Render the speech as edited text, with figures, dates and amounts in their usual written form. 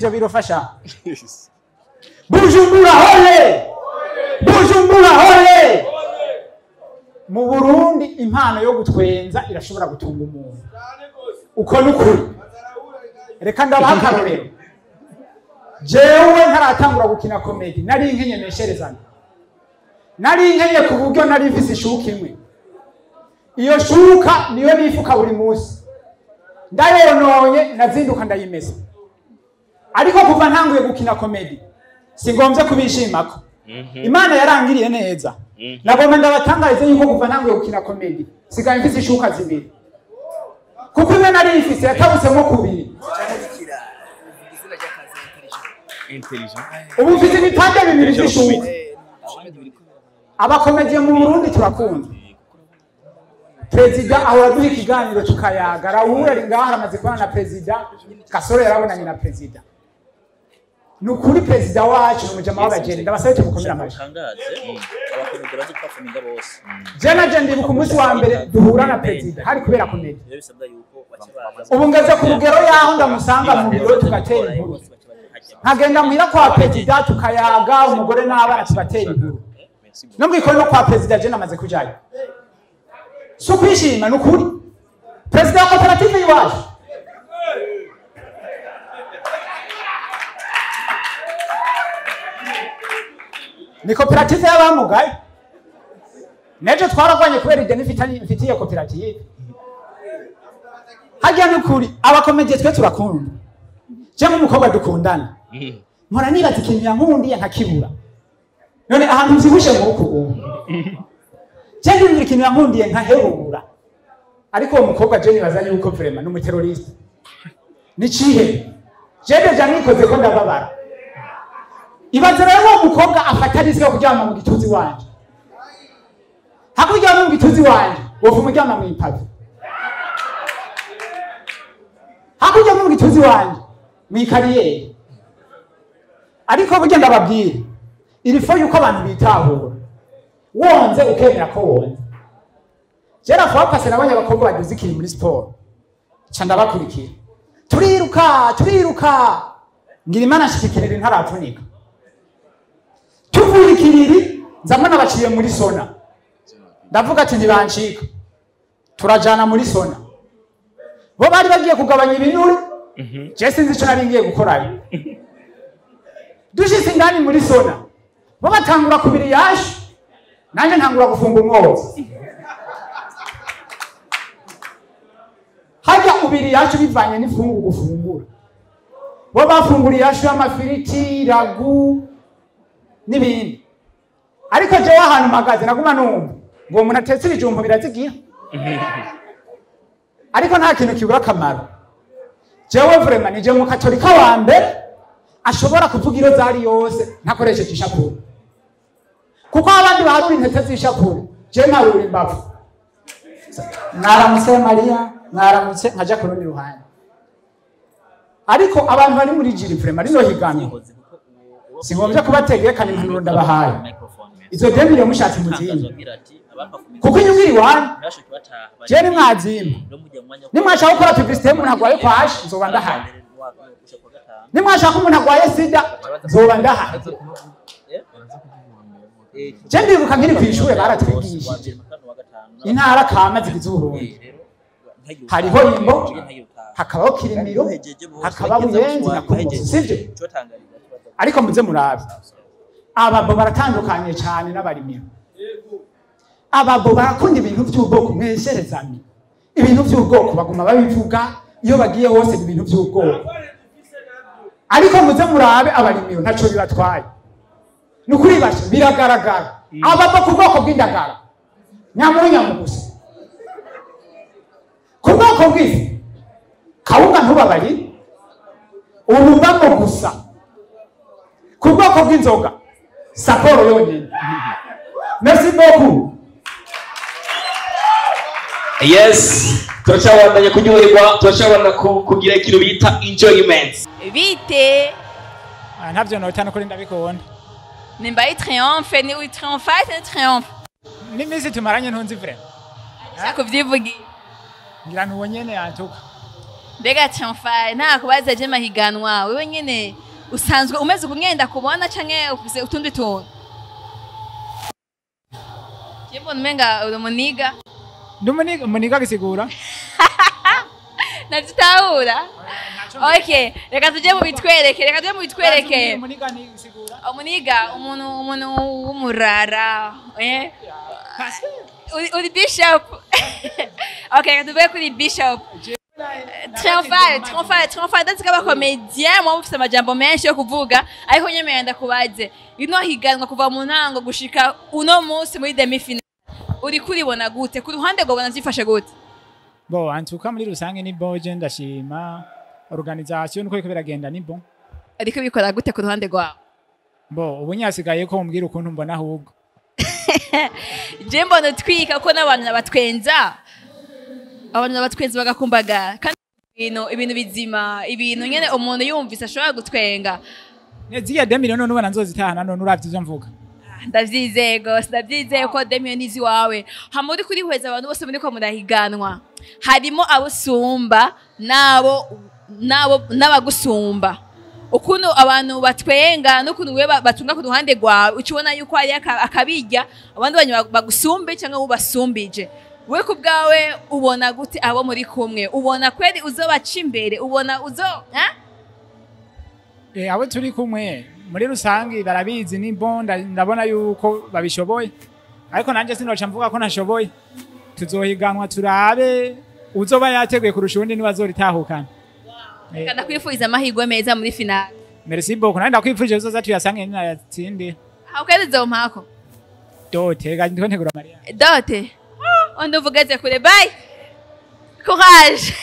Ivyo birofasha. Bujumbura hoye! Bujumbura hoye! Mu Burundi impano yo gutwenza irashobora gutunga umuntu. Uko nukuri. Reka ndabaha akarorero. Jewe ntaratangura gukina comedy, nari nkenye mesherezana. Nari nkenye ku buryo nari mfise ishuka imwe. Iyo shuka niyo nifuka buri munsi. Ndayononye nazinduka ndayimesa. Ariko kuva ntanguye gukina comedy, singombye kubishimako. Imana yarangiriye neza. Nagomba ndabatangarize yuko kuva ntanguye gukina comedy, sigaye mfise ishuka zibiri. Kuko imwe nari mfise yatabusemo kubiri. Ubu mfise ibipande bibiri vy'ishuka. Abakomediye mu Burundi turakunda. Perezida ahora duha ikiganiro tukayaga. Raoul ari ngaha aramaze kubana na perezida, Gasore yarabonanye na perezida. Ni ukuri perezida wacu ni umujama w'abageni, ndabasabe tumukomere amashyi. Je na je ndibuka umunsi wa mbere duhura na perezida, hari kubera comedy. Ubu ngeze ku rugero yaho ndamusanga mu biro tugatera inkuru. Nkagenda muhira kwa perezida tukayaga, umugore n'abana tugatera inkuru. No mwikoni no kwa perezida je namaze kujayo. Si ukwishima ni ukuri. Perezida wa koperative y'iwacu. Ni koperative y'abamugaye. Nejo twaragwanye kubera ideni mfitiye koperative. Harya ni ukuri abakomediye twe turakunda. Je nk'umukobwa dukundana. Mpora nibaza ikintu yankundiye nkakibura. None ahantu mvyibushe nk'uku ubu. Je ndumvira ikintu yankundiye nkahebura. Ariko uwo mukobwa je nibaza yuko vraiment ni umuteroriste. Ni cihe? Je deja nikoze ko ndababara. Ibaze rero uwo mukobwa afata risque yo kuryama mu gituzi wanje. Hakuryama mu gituzi wanje, wova umuryama mu ipave. Hakuryama mu gituzi wanje, mu ikariyeri. Ariko burya ndababwira, iri fo yuko abantu bitahura. Wonze ukemera ko wonze. Jera fois passé nabonye abakobwa baduze ikiri muri sport. Ca ndabakurikira. Turiruka, turiruka. Ngira Imana nshikikirira ntaravunika. Tuvuye ikiriri, nzamana baciye muri sona. Ndavuga ati ntibancika. Turajana muri sona. Bo bari bagiye kugabanya ibinure. Je sinzi ico nari ngiye gukorayo. Dushitse indani muri sona. Bo batangura kubiri yashi. Nanje ntangura gufunga umwotsi. Hajya ubiri yacu bivanye n'ifungu gufungura. Bo bafunguriye yacu y'amafiriti, ragu n'ibindi. Ariko jewe ahantu mpagaze naguma numva ngo umuntu atetse ibijumbu birazigira. Ariko nta kintu kibura akamaro. Jewe vraiment nije mu katolika wa mbere ashobora kuvuga iro zari yose ntakoresheje ishapure. Kuko abandi baharura intete z'ishapure, je mparura imbavu. Mwaramutse Mariya, mwaramutse nkaja ku rundi ruhande. Ariko abantu bari muri jiri vraiment rino higanwa. Singombye kubategeka impanuro ndabahaye. Izo demire mushatse muzimba. Kuko inyungu iri iwanyu. Je nimwazimba. Nimwashaka gukora publicité y'umuntu agwaye kwashi, nzoba ndahari. Nimwashaka umuntu agwaye sida, nzoba ndahari. Je ndibuka nkiri kw'ishure baratwigishije intara kama zigize Uburundi. Hariho Imbo, hakabaho Kirimiro, hakabaho Buyenzi na Kumoso, sivyo? Ariko muze murabe. Ababo baratandukanye cyane n'abarimiro. Ababo barakunda ibintu by'ubwoko mwesherezami. Ibintu by'ubwoko baguma babivuga iyo bagiye hose ibintu by'ubwoko. Ariko muze murabe abarimiro ntaco bibatwaye. Nukuri basha biragaragara. Ababo ku bwoko bw'indagara. Nyamunyamu gusa. Ku bwoko bw'ifi kawunga ntubabari ububamo gusa. Ku bwoko bw'inzoga Sapporo yonyine. Merci beaucoup. Yes, turacabandanya kuryoherwa, turacabandanya kugira ikintu bita enjoyment. Bite. Ntavyo nota nukuri ndabikunda. Nimba ari triomphe, ni uri triomphate, ni triomphe. N'imisi tumaranye ntunzi vraiment. Shaka kuvyivugira. Ngira ntuwo nyene yantuka. Mbega Triomphal, nta kubaza je mahiganwa, wewe nyene usanzwe umeze ukumwenda kubona canke ufise utundi tuntu? Je mbona umenga uri umuniga. Ndi umuniga, umuniga gisigura. Navyitahura. Okay, reka tuje mu bitwereke, reka tuje mu bitwereke. Umuniga ni gisigura. Umuniga, umuntu w'umurara, eh? Uri bishop. Okay, reka tuvuge kuri bishop. Triomphal, Triomphal, Triomphal, ndazi ko aba comédien muba mufise amajambo menshi yo kuvuga, ariko nyemeye ndakubaze. Ino higanwa kuva mu ntango gushika uno munsi muri demi finale, uriko uribona gute? Ku ruhande rwawe ubona vyifashe gute? Bon, en tout cas muri rusange ni bon, je ndashima organisation uko iriko biragenda, ni bon. Ariko bikora gute ku ruhande rwawe? Bon, ubu nyasigaye ko umbwira ukuntu mbona ahubwo. Je mbona utwika ko n'abantu nabatwenza, abantu nabatwenza bagakumbagara, kandi ibintu bizima, ibintu nyene umuntu yumvise ashobora gutwenga. Ziriya 2 millions none ubona nzozitahana none uravye ivyo mvuga? Ndavyizeye gose, ndavyizeye ko 2 millions iwawe. Hama uriko urihweza abantu bose muriko murahiganwa, harimo abo usumba n'abo n'abagusumba. Ukuntu abantu batwenga n'ukuntu wewe batunga ku ruhande rwawe, uca ubona yuko hari akabirya abandi bantu bagusumbe cyangwa ubasumbije. We ku bwawe ubona gute abo muri kumwe? Ubona kweri uzobaca imbere? Ubona uzo, eh? Abo turi kumwe muri rusange barabizi, ni bon, ndabona yuko babishoboye, ariko nanje sinoca mvuga ko ntashoboye. Tuzohiganwa turabe uzoba yateguye kurusha uwundi, niwe azoritahukana. Reka ndakwifuriza amahirwe meza muri finale. Merci beaucoup, nanje ndakwifurije uzoza tuyasange ninayatsindiye. Aho kweri uzompako? Dote ga, ndiko ntegura mariage. Dote. On uvugeze kure. Bye, courage.